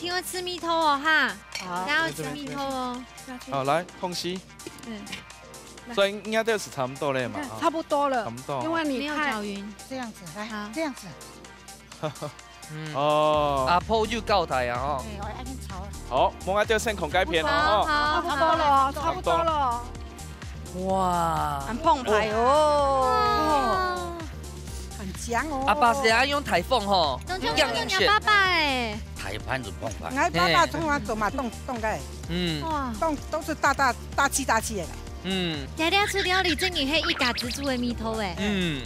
聽我試味道哦，哈。好。大家要試味道哦。好，來，空隙。嗯。所以應該都是差不多了嘛，哈。差不多了，差不多。因為你看，沒有攪勻。這樣子，來，好。這樣子。 嗯。哦。阿婆有交代啊，吼。哎，𠊎愛恁樣炒了。好，莫愛得先看該片哦，吼。好，好，好。差不多了，差不多了。哇。很澎湃哦。哇。很香哦。阿爸係愛用大火吼，當像用你爸爸哎。大盤就澎湃。𠊎爸爸從來做嘛，凍，凍个。嗯。哇。凍，都是大大，大氣大氣的啦。嗯。爹爹出料理，真个係一家之煮的味道哎。嗯。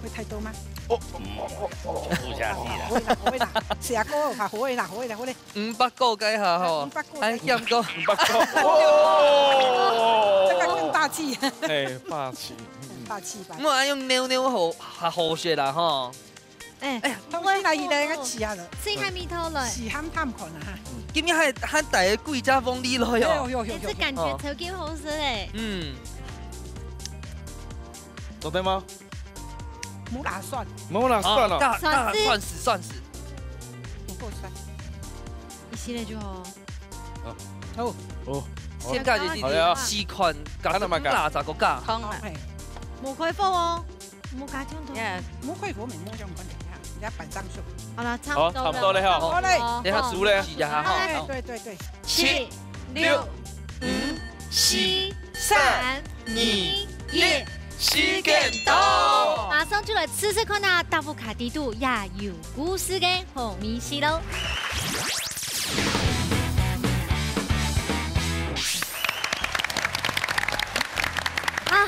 會太多嗎？哦，哦，哦，哦，不下去了。好啦，好啦，寫歌，好啦，好啦，好啦。五百個該下吼，五百個。還嫌過。五百個。哦。這個更霸氣。哎，霸氣。嗯。霸氣，霸氣。我還用扭扭好，好，好些啦吼。哎，哎呀，東西拿起來，我試下了。試下味道了。試看看看啊哈。今日還，還帶了幾隻鳳梨來哦。有，有，有，有。哎，這感覺超級好食哎。嗯。做得嗎？ 無啦，蒜。無啦，蒜哦。啊，大，大蒜絲。蒜絲，蒜絲。不夠酸。一系列就好。啊。哦。哦。先加一點好了。點試看，加點辣椒个加。湯啊。OK。無開火哦，無加醬頭。Yeah。無開火，無用看等下，人家板上去。好了，差不多了。好，差不多了哈。好嘞。等下煮嘞。好嘞。好，好。哎，對，對，對。七、七、六、六、五、五、四、四、三、三、二、二、一，一，時間到。馬上就來試試看啊，豆腐卡底肚也有故事个好味緒咯。啊，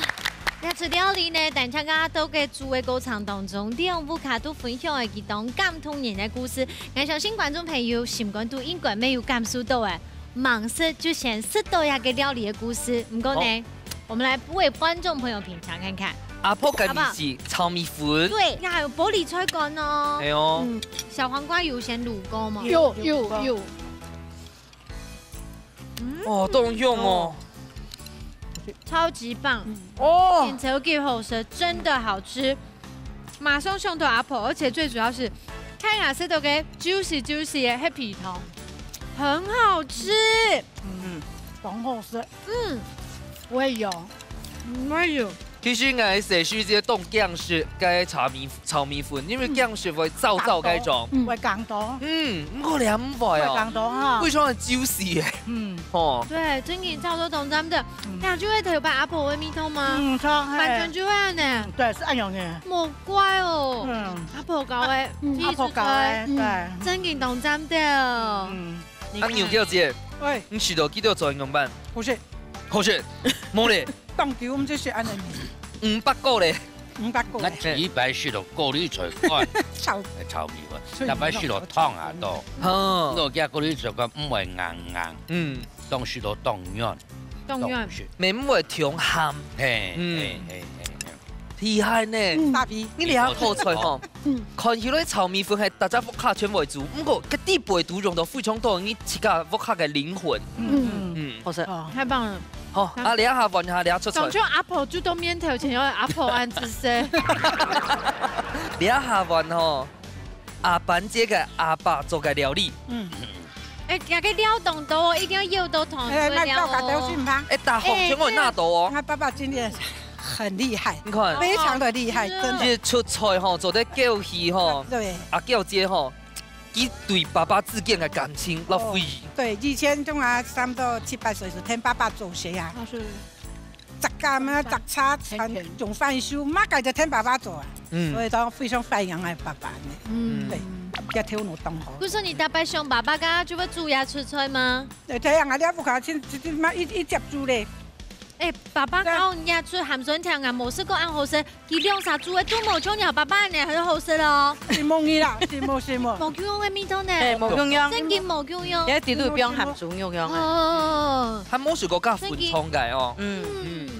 這出料理呢，等陣啊，都在煮个過程當中，兩屋下都分享了幾段感動人的故事。𠊎相信觀眾朋友心肝肚應該乜有感受到誒， 吂食就先食到這个料理个故事。毋過呢，好。我們來為觀眾朋友品嚐看看。阿婆个味緒，好不好？炒米粉。對，這還有玻璃菜乾哦。哎喲。嗯，小黃瓜有先滷過嗎？有，有，有。嗯。哦，當香哦。超級棒。哦。點頭給好食，真的好吃。馬上想到阿婆，而且最主要是看下食到个 juicy juicy个黑皮糖，很好吃。嗯，當好食，嗯，我也有，我也有，其實𠊎係食這當驚食个炒米炒米粉，因為驚食會燥燥該種。嗯，會感到，嗯，毋過你毋會哦，會感到哈非，常的 juicy 耶，嗯哦，对，真个差不多当真的。嗯那就会头把阿婆的味道吗？嗯，它完全就会呢，嗯，对，是恁樣的，莫怪哦。嗯，阿婆搞的，阿婆搞的，对，真个当真的。嗯，你看啊，牛角姐，喂，你食到幾多歲樣般？不是，好食，無咧，當久我們就係恁樣，五百個咧，五百個我，第一擺食到高麗菜乾炒个炒米粉，第二擺食到湯下肚，哈，我驚高麗菜乾毋會硬硬，嗯，當食到當軟，當然，食，面毋會忒鹹，嘿，嗯嘿嘿嘿嘿。厲害呢。沙皮，你這下口菜吼，看起來炒米粉係大家屋下全會煮，毋過个底背都用到非常多你自家屋下个靈魂。嗯，嗯，好食。哦，太棒了！好，啊，這下換下這出菜當，初阿婆煮到面頭前，要阿婆恁仔細。這下換吼，阿班姐个阿爸做个料理，嗯，哎，這个料當多哦，一定要舀到同一哎，个料那到个都是哦。嗎？哎，大紅全會拿到哦。他爸爸今天很厲害，你看，非常的厲害，真的，這出菜吼，做得夠戲吼，對，阿嬌姐吼，佢對爸爸之間个感情落回憶。對，以前從啊，差不多七八歲時，聽爸爸做事啊，老師，摘柑啊，摘茶，種番薯，麼个就聽爸爸做啊，所嗯，以講非常懷念𠊎爸爸呢。嗯對，這頭腦當好。不是你大伯想爸爸剛剛就會煮這出菜嗎？對，這樣啊，你不看，真真嘛一一接住嘞，哎，爸爸教人家煮鹹酸甜啊，無食過恁好食，佢兩儕煮个都無像你爸爸呢，很好食咯。承蒙你啦，承蒙承蒙。無共樣个味道呢，哎，無共樣，真个無共樣。也底肚放鹹豬肉樣啊。哦，還無試過加粉腸个哦。嗯，嗯，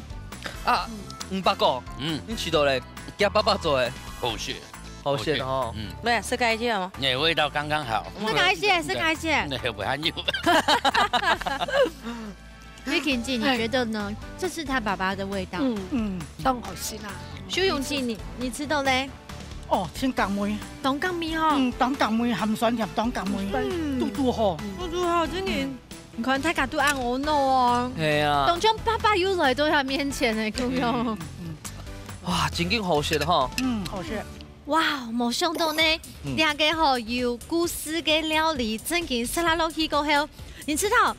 啊，五百個，嗯，你試到咧，佢爸爸做个，好食，好食吼。嗯，對，食該隻哦。那味道剛剛好。是哪一些？是哪一些？那个還有，玉婷姐，你覺得呢？這是他爸爸的味道。嗯，嗯，當好食啦。修永姐，你你吃到嘞？哦，真甘味，當甘味哈，嗯，當甘味，鹹酸甜當甘味，嗯嘟嘟好。嘟嘟好，真个。你看大家都恁好鬧哦。係啊，當像爸爸又來到他面前呢，共樣。哇，真經好食吼。嗯，好食。哇，無想到呢，嗯這个吼有故事个料理，正經食下落去過後，你知道，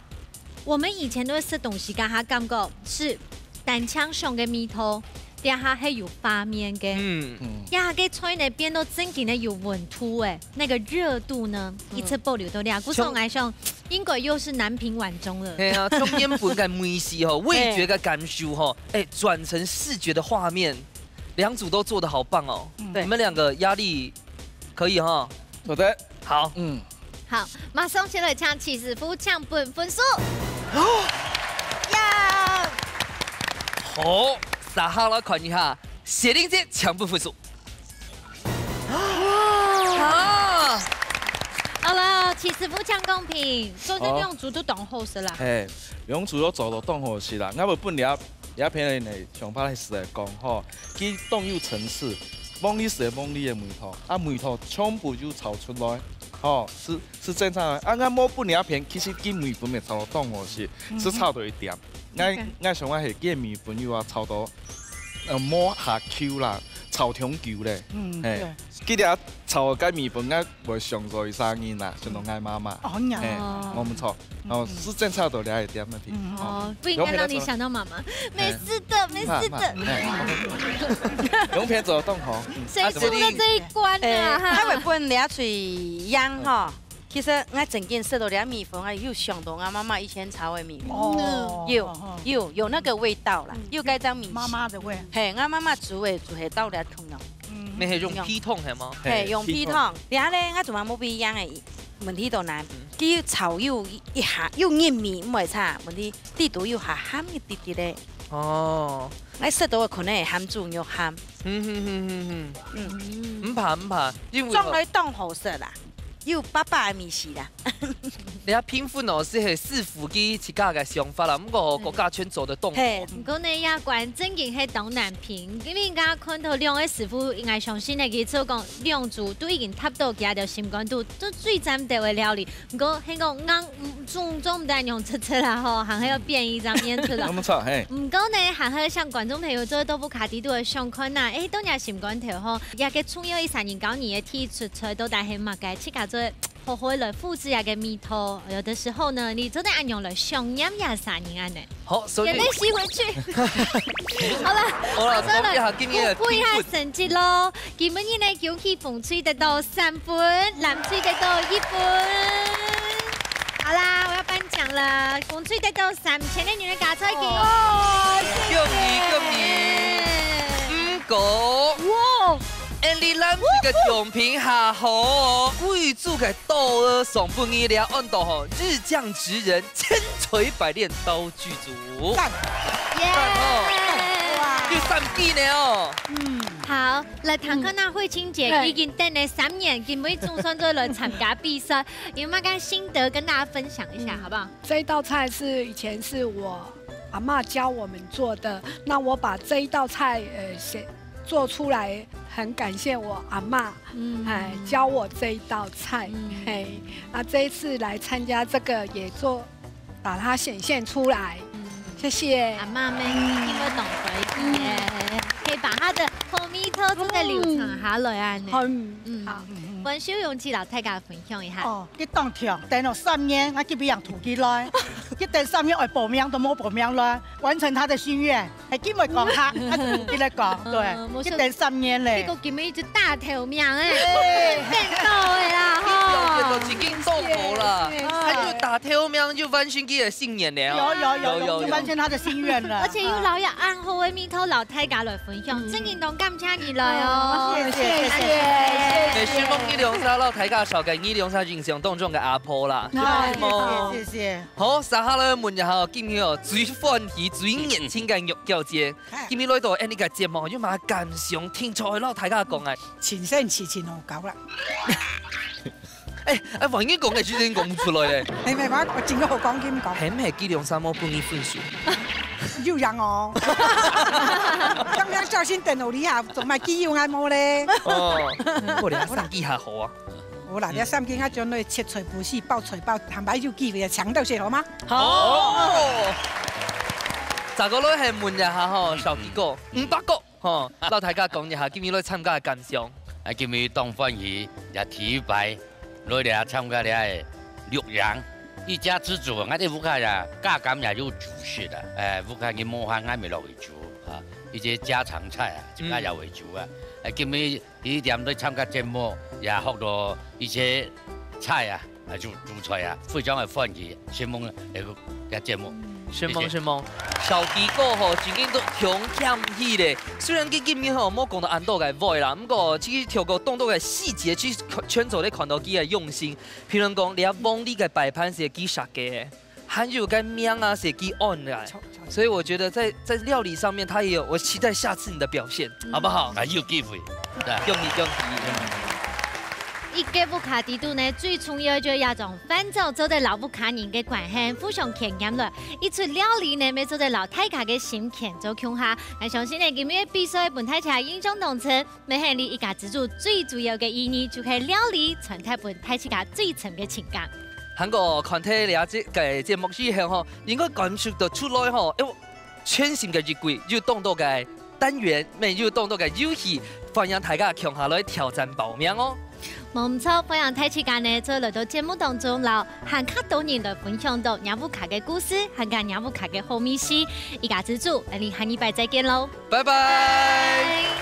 我們以前都會食東西，該下感覺是單淨想个味道，這下係有畫面个。嗯，這下个菜呢變到正經个有溫度誒，那個熱度呢一直保留到這。故所𠊎想，應該又是南屏晚鐘了。係啊，從原本个味緒吼，味覺个感受吼，哎，轉成視覺的畫面，兩組都做得好棒哦。嗯對你們兩個壓力可以哈。好的，好，嗯，好，馬上先來請徐師傅搶分分數。呀！好，接下來看一下雪玲姐搶分分數。啊，好了，徐師傅搶公平，做這兩組都當好食啦。嘿，兩組都做到當好食啦。𠊎會分這這片呢，上班个時來講吼，佢當有層次，望你食望你个味道，啊味道全部有炒出來，吼，是是正常个。啊，𠊎無分這片，其實佢味粉也炒到當好食，是差到一點。𠊎 OK𠊎想講係佢个米粉又啊炒到，呃，無下Q啦，炒長久咧。嗯，嘿對，佢這炒个米粉，𠊎會想到一儕人啦，想到𠊎媽媽。哦，你啊，嘿，哦無毋著。哦，是正炒到這一點个地方。哦，不應該讓你想到媽媽。沒事的，沒事的。嘿，兩片做得當好。嗯誰輸了這一關誒，啊？佢會分你去樣吼。其實𠊎正經食到這米粉，𠊎又想到𠊎媽媽以前炒个米粉，哦，有哦有有那個味道啦，有該張米。媽媽的味，嘿，𠊎媽媽煮个煮係到這通了。嗯你係用皮糖係嗎？嘿，用皮糖。然後咧，𠊎做麼無不一樣个問題到呢？佢炒又一下又入味，毋會差，問題底肚又下鹹一滴滴咧。哦，𠊎食到个可能係鹹豬肉鹹。嗯哼哼哼哼，嗯，毋怕毋怕，因為裝來當好食啦，有爸爸个味緒啦。這評分哦，係，係師傅佢自家个想法啦，毋過哦，嗯。各家全做得當好。係。毋過呢，這關正經係當難評，因為𠊎看到兩個師傅，𠊎相信呢，佢就講兩組都已經踏到佢个心肝肚，都最讚頭个料理。毋過，係講硬，嗯，總，總毋得恁樣直直啦吼，還係愛變一張面出來。那麼差，嘿。毋過呢，還係向觀眾朋友做豆腐卡底肚个想看吶，誒，到若心肝頭吼，這個重要一三年教你个第一出菜，到底係麼个？自家做 好好來複製這個味道。有的時候呢，你做得恁樣來想念這儕人恁呢。好，所以，眼淚吸回去。好了，好了，馬上來公布一下，公布一下成績咯。今晡日呢，恭喜紅隊得到三分，藍隊得到一分。好啦，我要頒獎了，紅隊得到三千个銀个加菜金。哦，恭喜恭喜！毋過，哇！ 𫣆俚藍隊个獎品還好，歸組个島嶼送分你了，安到吼，日醬職人千錘百煉刀具組。讚。耶！讚哦！哇！第三季呢哦。嗯。好，來聽看啊，慧清姐，嗯。已經等了三年，今晡日總算做來參加比賽，有沒有个心得跟大家分享一下，嗯。好不好？這一道菜是以前是我阿嬷教我們做的，那我把這一道菜，呃，寫，做出來，很感謝我阿嬷，嗯。哎，教我這一道菜，嗯。嘿，那這一次來參加這個也做，把它顯現出來，嗯。謝謝。阿嬷們一定會懂得耶，嗯。可以把她的好味道做得流傳下來啊呢。嗯，嗯。好。嗯，文秀容姐摎大家分享一下。哦， 佢當暢，等了三年，𠊎今晡日正渡佢來。佢等三年愛報名都無報名來，完成他的心願。係今晡日講客，𠊎就渡佢來講，對。嗯，無錯。佢等三年咧。結果今晡日就大頭名欸，哎。等到的啦，吼。你表現到已經到無啦，哎。還有大頭名就完成佢个心願了。有，有，有，有，有，有。就完成他的心願了。而且又摎這恁好个味道摎大家來分享，嗯。正經當感謝你來哦。哦，謝謝，謝謝，謝謝。哎，承蒙你兩儕摎大家紹介你兩儕印象當中个阿婆啦。 哦，謝謝，謝謝。好，接下來問一下哦，今日哦，最歡喜、最熱情个玉嬌姐。嗨。今日來到𫣆俚个節目，有麼个感想，聽出來摎大家講啊？盡生趣，盡好搞啦。哎，哎，萬一講个時間講毋出來咧。哎，無，我，我真个好講，緊講。係毋係佢兩儕無分你分手？有影哦。剛剛小心等我一下，做麼个佢有𠊎無咧？哦，過來，生意還好啊。 無啦，這三斤啊，將來切菜脯絲，包菜包，坦白有機會啊，搶到先好嗎？好。再過來係問一下吼，小弟哥，嗯。五百個，吼，摎大家講一下，今日來參加个感想。啊，今日當歡喜，也第一擺來這參加這个錄影。一家之煮，𠊎兜屋下呀，家家也有煮食啊。哎，屋下个無閒，𠊎也落去煮啊。一些家常菜啊，自家也會煮啊。嗯。哎，今日 第一點來參加節目，也學到一些菜啊，啊，煮，煮菜啊，非常个歡喜，承蒙這个，這个節目。承蒙，謝謝。承蒙。小弟哥吼，真經都強強起咧。雖然佢今日吼無講到恁多个話啦，毋過其實透過當多个細節，其實全做得看到佢个用心。譬如講，這黃梨个擺盤係佢設計个。 還有該名啊，係佢安个。所以我覺得在，在料理上面，他也有，我期待下次你的表現，好不好？啊，有機會。對。恭喜，恭喜。一個屋下底肚呢，最重要就係這種飯菜做得摎屋下人个關係互相牽連來，一出料理呢，乜做得摎大家个心牽做共下。𠊎相信呢，今日个比賽分大家印象當深， 乜係你一家之煮最主要个意義，就係料理傳達分大自家最深个情感。還過看忒這節，个節目以後吼，應該感受得出來吼，哎，全新个一季，有當多个單元，乜有當多个遊戲，歡迎大家共下來挑戰報名哦。無毋著，歡迎大自家呢，再來到節目當中，摎還較多人來分享到若屋下个故事，還有若屋下个好味緒。一家之煮，𫣆俚下禮拜再見囉。拜拜。拜拜。